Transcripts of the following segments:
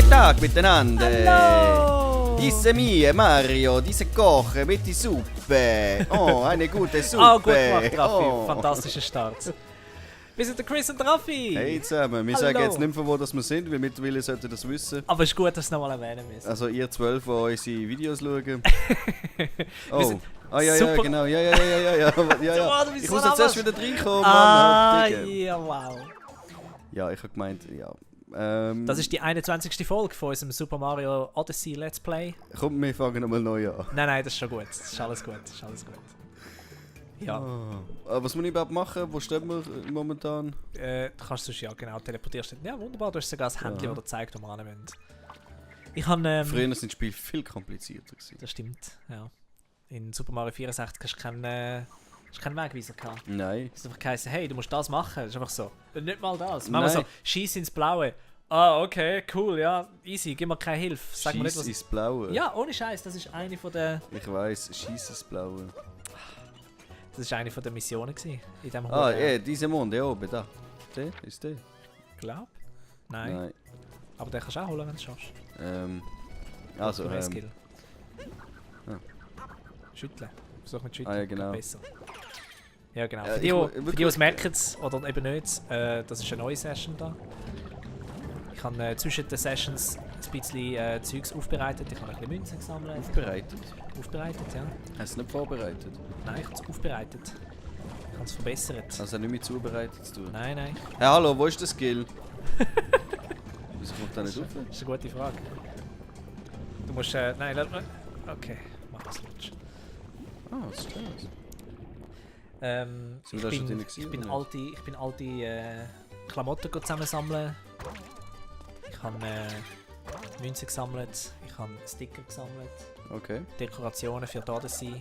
Tag miteinander. Hallo! Diese mir, Mario, diese Koche mit die Suppe. Oh, eine gute Suppe. Oh, gut gemacht, Raffi. Oh. Fantastischer Start. Wir sind der Chris und Raffi. Hey zusammen, wir Hallo. sagen jetzt nicht mehr, wo das wir sind, weil mittlerweile sollten ihr das wissen. Aber es ist gut, dass du es nochmal erwähnen müssen. Also ihr 12, die unsere Videos schauen. Wir Oh. sind Ah ja, super- genau. Ja. du bist Ich so muss jetzt nervös. erst wieder reinkommen, Ah, Mann. Digga. ja, wow. Ja, ich habe gemeint, ja. Das ist die 21. Folge von unserem Super Mario Odyssey Let's Play. Komm, wir fangen nochmal neu an. Nein, das ist schon gut. Das ist alles gut. Ja, Ah, was muss ich überhaupt machen? Wo stehen wir momentan? du kannst sonst ja genau teleportierst. Ja, wunderbar. Du hast sogar das Handy, Ja. das dir zeigt, wo wir hin wollen. Ich habe... Früher sind die Spiele viel komplizierter gewesen. Das stimmt, ja. In Super Mario 64 hast du keinen Wegweiser gehabt. Nein. Es hat einfach geheißen, hey, du musst das machen. Das ist einfach so. Nicht mal das. Nein. Machen wir so, schieß ins Blaue. Ah, okay, cool, ja, easy, gib mir keine Hilfe. Sag mir nicht, Schieß was... ins Blaue. Ja, ohne Scheiß, das ist eine von der... Ich weiss, Schieß ins Blaue. Das ist eine von der Missionen gewesen, in dem Ah, Hohen- dieser Mond, der oben, da. Der? Ist der? Glaub? Nein. Aber den kannst du auch holen, wenn du es schaffst. Also, Mehr Skill. ja. Schütteln. Versuch mit Schütteln. Ah, ja, genau. Geht besser. Ja, genau. Ja, Für die, ich mu- die wirklich- es merken oder eben nicht, das ist eine neue Session da. Ich habe zwischen den Sessions ein bisschen Zeugs aufbereitet. Ich habe ein bisschen Münzen gesammelt. Aufbereitet? Aufbereitet, ja. Hast du es nicht vorbereitet? Nein, ich habe es aufbereitet. Ich habe es verbessert. Also nicht mit zubereitet zu tun? Nein. Hey, hallo, wo ist der Skill? Wieso kommt der nicht auf? Das ist eine gute Frage. Du musst... nein, lass mal... Okay, mach das nicht. Ah, was ist das? Sind wir da schon drin gewesen, ich bin oder alte Klamotten zusammensammeln. Ich habe Münzen gesammelt, ich habe Sticker gesammelt, Okay. Dekorationen für die Odyssey.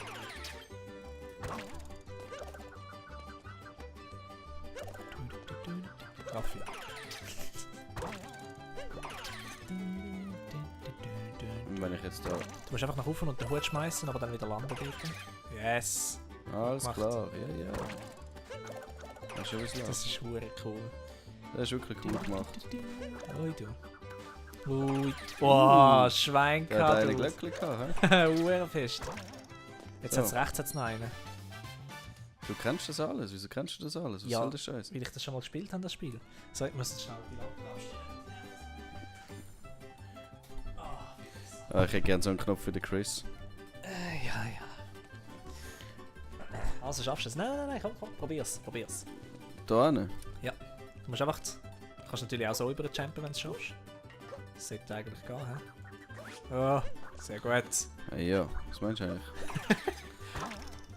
Raffi. Und wenn ich jetzt da... Du musst einfach nach oben und den Hut schmeißen, aber dann wieder landen bitte. Yes! Alles Gemacht. klar, ja. Das ist schon was los. Das ist hure cool. Das ist wirklich cool gemacht. Ui du. Ui. Boah, Schwein Der hat eine gehabt. Glöckchen gehabt, hä? Hure fest. Jetzt So. hat's rechts hat's noch einen. Du kennst das alles, wieso kennst du das alles? Was Ja. soll der Scheiß? Weil ich das schon mal gespielt habe, das Spiel. So, ich muss jetzt schnell die Lampe ausstellen. Ah, ich hätte gerne so einen Knopf für den Chris. Ja. Also schaffst du es? Nein, komm, probier's. Da hin? Du musst einfach... Du kannst natürlich auch so über den Champion, wenn du es schaffst. Das sollte eigentlich gehen, hä? Oh, sehr gut. Hey, ja, was meinst du eigentlich?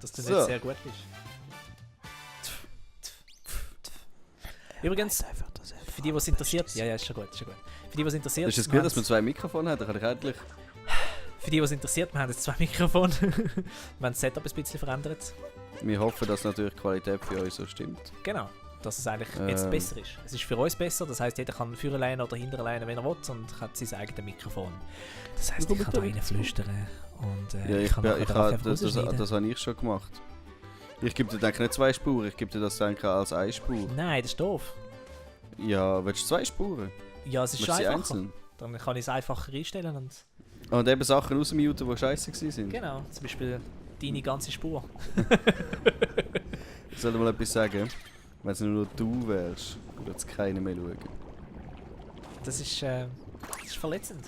Dass du So. nicht sehr gut bist. Übrigens, für die, was interessiert... Ja, ist schon gut. Für die, was interessiert... Ist es wir gut, dass haben- man zwei Mikrofone hat? Dann kann ich endlich... Für die, was interessiert, wir haben jetzt zwei Mikrofone. Wir haben das Setup ein bisschen verändert. Wir hoffen, dass natürlich die Qualität für euch so stimmt. Genau, dass es eigentlich jetzt besser ist. Es ist für uns besser, das heisst, jeder kann vorne lehnen oder hinten lehnen, wenn er will, und hat sein eigenes Mikrofon. Das heisst, ich kann da rein flüstern und Ja, ich kann nachher darauf einfach rausschneiden. das habe ich schon gemacht. Ich gebe dir denke nicht zwei Spuren, ich gebe dir das denke als eine Spur. Nein, das ist doof. Ja, willst du zwei Spuren? Ja, es ist Willst du sie einfacher. einzeln? Dann kann ich es einfacher einstellen und... Und eben Sachen rausmuten, die scheiße waren. Genau, zum Beispiel deine ganze Spur. Ich soll dir mal etwas sagen. Wenn es nur du wärst, würde es keiner mehr schauen. Das ist verletzend.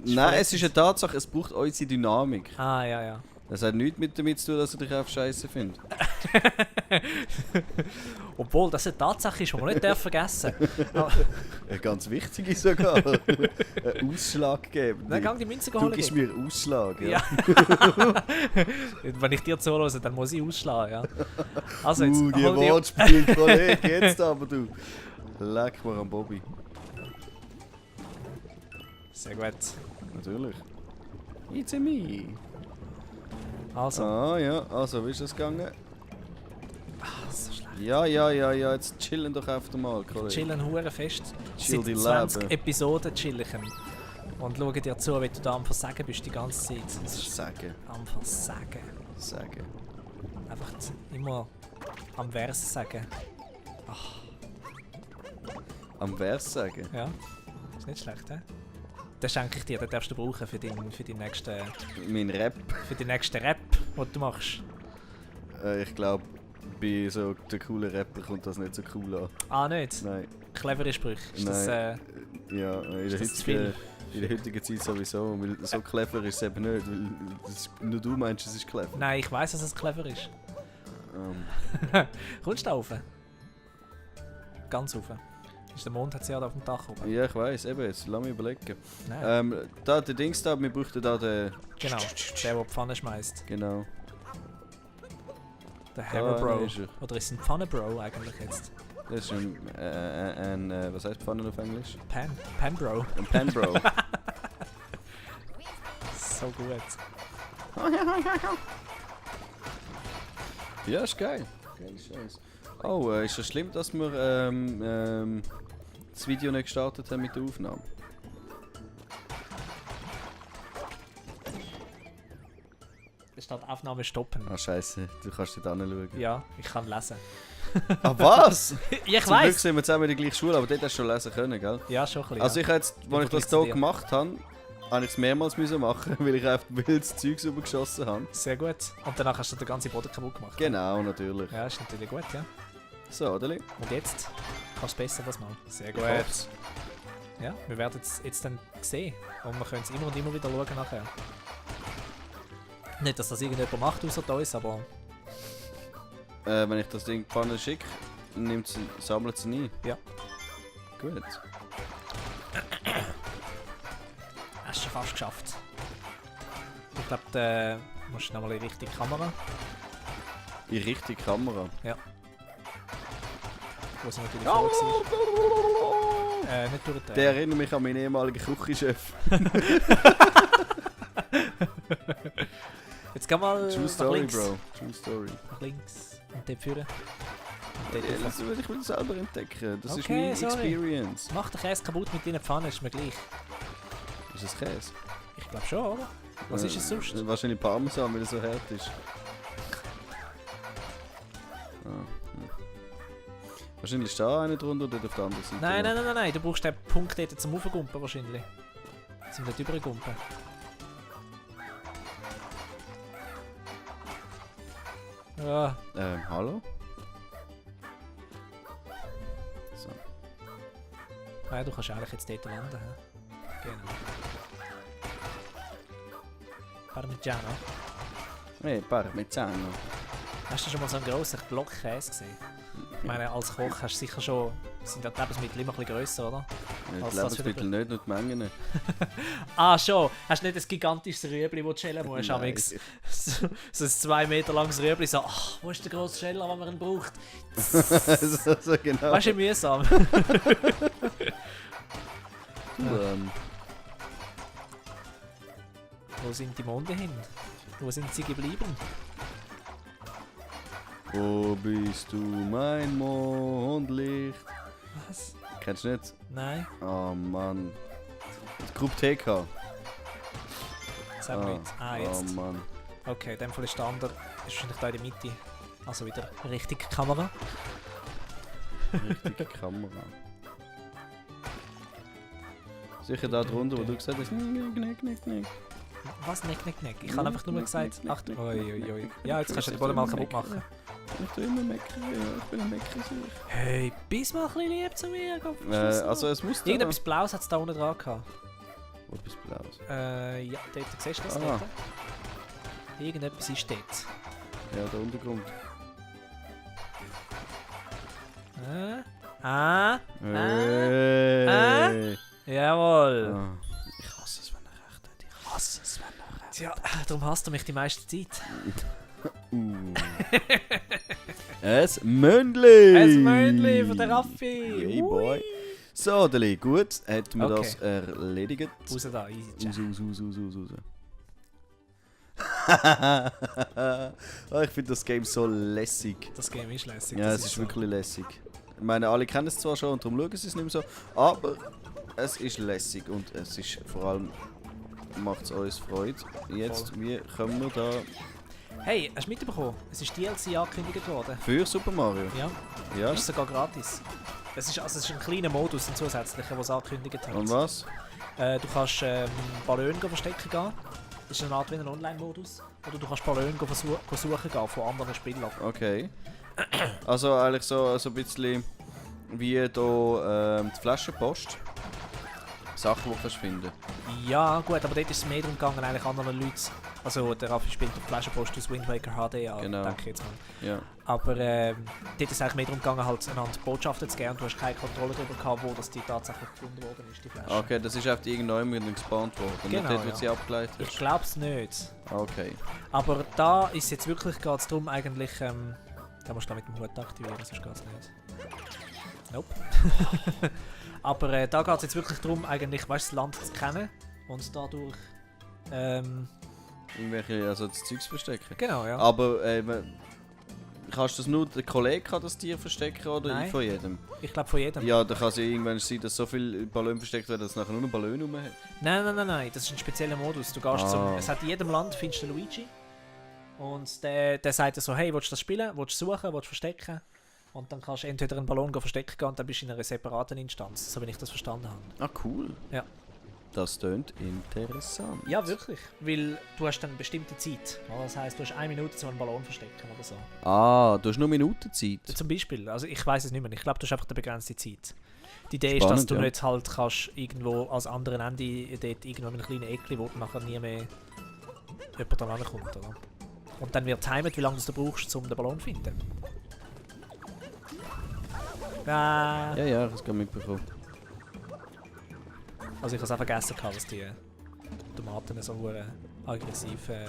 Nein, es ist eine Tatsache, es braucht unsere Dynamik. Ah, ja. Das hat nichts mit damit zu tun, dass ich dich auf Scheiße finde. Obwohl, das eine Tatsache ist, die man nicht vergessen darf. Eine ganz wichtige sogar. Ein Ausschlag geben. Dann gang die Münze Du holen. gibst mir Ausschlag, ja. Ja. Wenn ich dir zuhöre, dann muss ich ausschlagen, ja. Also jetzt, Die hol dir- Wortspiel, Kollege, jetzt aber du. Leck mal am Bobby. Sehr gut. Natürlich. It's a me. Also, Ah ja, also wie ist das gegangen? so schlecht. Ja, jetzt chillen doch einfach mal, Kollege. Chillen hure fest. Chill Seit die 20 Leben. Episoden chillen. Und schauen dir zu, wie du da am Versagen bist die ganze Zeit. Das ist Sagen. am Versagen. Sagen. Einfach immer am Vers sagen. Am Vers sagen? Ja, ist nicht schlecht, hä? Den schenke ich dir, den darfst du brauchen für den nächsten... Mein Rap. Für den nächsten Rap, den du machst. Ich glaube, bei so den coolen Rapper kommt das nicht so cool an. Ah, nicht? Nein. Clevere Sprüche. Ist das, Ja, in der heutigen Zeit sowieso. Weil so clever ist es eben nicht. Weil nur du meinst, es ist clever. Nein, ich weiss, dass es clever ist. Kommst du da rauf? Ganz rauf. Der Mond hat sie ja auf dem Dach oben. Ja, ich weiss, eben, jetzt lass mich überlegen. Nein. Da, der Dings da, wir bräuchten da den... Genau, der die Pfanne schmeißt. Genau. Der Hammer Bro. Ist er. Oder ist es ein Pfanne Bro eigentlich jetzt? Das ist ein was heißt Pfanne auf Englisch? Pan Bro. Ein Pan Bro. So gut. Ja, ist geil. Geil Scheiß. Oh, ist es schlimm, dass wir das Video nicht gestartet haben mit der Aufnahme? Es steht Aufnahme stoppen. Ah, scheiße, du kannst nicht anschauen. Ja, ich kann lesen. Ah, was? Ich Zum Glück weiss! sind wir zusammen in der gleichen Schule, aber dort hast du schon lesen können, gell? Ja, schon ein bisschen. Also ja. ich jetzt, als ich das vergleiche zu hier dir. gemacht habe, habe ich es mehrmals müssen machen, weil ich einfach wildes Zeugs übergeschossen habe. Sehr gut. Und danach hast du den ganzen Boden kaputt gemacht. Genau, natürlich. Ja, ist natürlich gut, ja. So, oder? Und jetzt kannst du besser das mal. Sehr gut. hoff's. Ja, wir werden es jetzt dann sehen. Und wir können es immer und immer wieder schauen nachher. Nicht, dass das irgendjemand macht außer uns, aber Wenn ich das Ding in die Pfanne schicke, sammelt sie nie. Ja. Gut. hast du schon fast geschafft. Ich glaube, du musst nochmal in die richtige Kamera. In richtige Kamera. Wo sie natürlich vor war. Nicht durch den. Der erinnert mich an meinen ehemaligen Küchenchef. Jetzt geh mal True nach Story, links. Bro. True Story. Nach links. Und dort führen. Und dort Das rauf. will ich wieder selber entdecken. Das ist Okay, meine sorry. Experience. Mach den Käse kaputt mit deiner Pfanne, ist mir gleich. Ist das Käse? Ich glaube schon, oder? Was ist es sonst? Wahrscheinlich Parmesan, weil er so hart ist. Wahrscheinlich ist da einer drunter oder auf der anderen Seite. Nein, du brauchst den Punkt dort zum Aufgumpen wahrscheinlich. Zum nicht übergumpen. Ja, Hallo? So. nein, du kannst eigentlich jetzt dort landen. He? Genau. Parmigiano. Hey, Parmigiano. Hast du schon mal so einen grossen Block Käse gesehen? Ich meine, als Koch hast du sicher schon... Sind ja die Lebensmittel immer ein bisschen grösser, oder? Die Was das für Lebensmittel nicht, nur die Mengen. Ah, schon! Hast du nicht ein gigantisches Rüebli, das du schälen musst? Nein. Amix? So ein 2 Meter langes Rüebli, so, ach, wo ist der grosse Scheller, den man ihn braucht? so genau. Weißt du, mühsam. Wo sind die Monde hin? Wo sind sie geblieben? Wo bist du, mein Mondlicht? Was? Kennst du nicht? Nein, Oh Mann. Gruppe TK. sag mir nicht. Ah, jetzt. Oh Mann. Okay, in dem Fall ist der andere ist wahrscheinlich da in der Mitte. Also wieder richtig Kamera. Richtige Kamera. Sicher da drunter, wo du gesagt hast, nick. Was? Neck. Ich habe einfach nur gesagt, Achtung. Ui. Ja, jetzt kannst du den Boden mal kaputt machen. Ich tu immer meckern, ja. Ich bin ein Meckersuch. Hey, bist mal ein bisschen lieb zu mir. Also es muss da... Irgendetwas Blaues hat es da unten dran gehabt. Wo bist du Blaues? Ja, dort, siehst du das Ah. dort? Irgendetwas ist dort. Ja, der Untergrund. Hey. Jawohl. Ah. Ich hasse es, wenn er recht hat. Ich hasse es, wenn er recht Tja, darum hasst du mich die meiste Zeit. Ein Mündli! Ein Mündli von der Raffi! Hey boy. So, Deli, gut. Hätten wir Okay. das erledigt. Raus da, easy. Raus. Oh, ich finde das Game so lässig. Das Game ist lässig. Ja, das es ist so. wirklich lässig. Ich meine, alle kennen es zwar schon und darum schauen sie es nicht mehr so, aber es ist lässig und es ist vor allem macht es uns Freude. Jetzt, wie kommen wir da Hey, hast du mitbekommen? Es ist DLC angekündigt worden. für Super Mario? Ja, Ja, ist sogar gratis. Es ist ein kleiner Modus, ein zusätzlicher, den sie angekündigt haben. Und was? Du kannst Ballone verstecken gehen. Das ist eine Art wie ein Online-Modus. Oder du kannst Ballone suchen gehen von anderen Spielern. Okay. Also eigentlich so ein bisschen wie hier die Flaschenpost. Sachen, die du finden kannst. Ja, gut, aber dort ist es mehr darum gegangen, eigentlich anderen Leuten. Also, der Raffi spielt auf Flaschenpost aus Wind Waker HD an, Genau. denke ich jetzt mal. Ja. Aber dort ist es eigentlich mehr darum gegangen, halt einander Botschaften zu geben und du hast keine Kontrolle darüber gehabt, wo das die tatsächlich gefunden worden ist, die Flasche. Okay, das ist einfach irgendwann gespawnt worden. Genau, Nicht dort, wo ja. sie abgeleitet Ich ist. glaube es nicht. Okay. Aber da ist jetzt wirklich geht's darum, eigentlich. Da musst du mit dem Hut aktivieren, sonst geht es nicht. Nope. Aber da geht es jetzt wirklich darum, eigentlich, weißt, das Land zu kennen und dadurch. Irgendwelche, also das Zeugs verstecken. Genau, ja. Aber kannst du das nur, der Kollege kann das Tier verstecken oder Nein. von jedem? Ich glaube von jedem. Ja, da kann es ja irgendwann sein, dass so viele Ballone versteckt werden, dass es nachher nur noch Ballone rum hat. Nein, das ist ein spezieller Modus. Du gehst es hat in jedem Land findest du Luigi. Und der sagt dir so, hey, willst du das spielen? Willst du suchen? Willst du verstecken? Und dann kannst du entweder einen Ballon verstecken gehen und dann bist du in einer separaten Instanz, so wie ich das verstanden habe. Ah, cool. Ja. Das klingt interessant. Ja, wirklich. Weil du hast dann eine bestimmte Zeit. Das heisst, du hast 1 Minute zu einem Ballon verstecken oder so. Ah, du hast nur Minuten Zeit. Zum Beispiel. Also ich weiß es nicht mehr. Ich glaube, du hast einfach eine begrenzte Zeit. Die Idee Spannend, ist, dass du ja. nicht halt kannst irgendwo als anderen Ende dort irgendwo in einem kleinen Eckli, wo nachher nie mehr jemand da rankommt, oder? Und dann wird timet, wie lange du brauchst, um den Ballon zu finden. Ja, ich habe es gerade mitbekommen. Also ich habe es auch vergessen, dass die Tomaten so einen aggressiven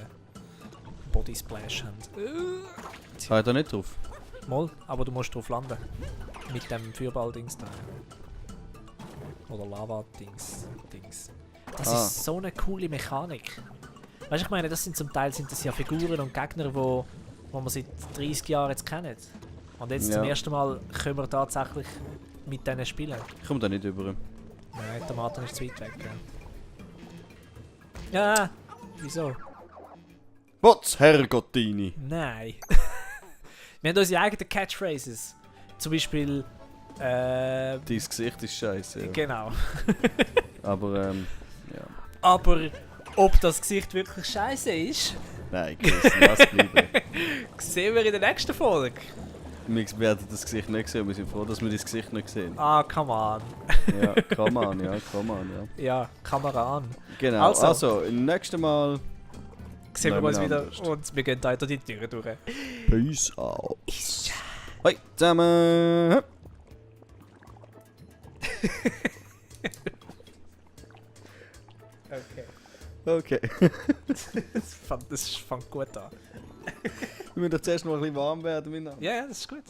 Body Splash haben. Kann ich da nicht drauf? Mal, aber du musst drauf landen. Mit dem Feuerball-Dings da. Oder Lava-Dings. Das ist so eine coole Mechanik. Weißt du, ich meine, das sind zum Teil ja Figuren und Gegner, wo wir seit 30 Jahren jetzt kennen. Und jetzt zum ersten Mal können wir tatsächlich mit denen spielen. Ich komme da nicht über. Nein, die Tomaten ist zu weit weg. Ja, wieso? What's Herrgottini? Nein. Wir haben unsere eigenen Catchphrases. Zum Beispiel. Dein Gesicht ist scheiße. Ja. Genau. Aber ja. Aber ob das Gesicht wirklich scheiße ist, Nein, Chris, lass bleiben. sehen wir in der nächsten Folge. Wir werden das Gesicht nicht sehen, wir sind froh, dass wir das Gesicht nicht sehen. Ah, come on. Ja, come on, ja. Ja, Kamera an. Genau, Also. also nächstes Mal Sehen wir uns wieder anders. und wir gehen weiter die Türen durch. Peace out. Hoi zusammen. Okay. Okay. Das fängt gut an. Wir müssen doch zuerst noch ein bisschen warm werden miteinander. Ja, das ist gut.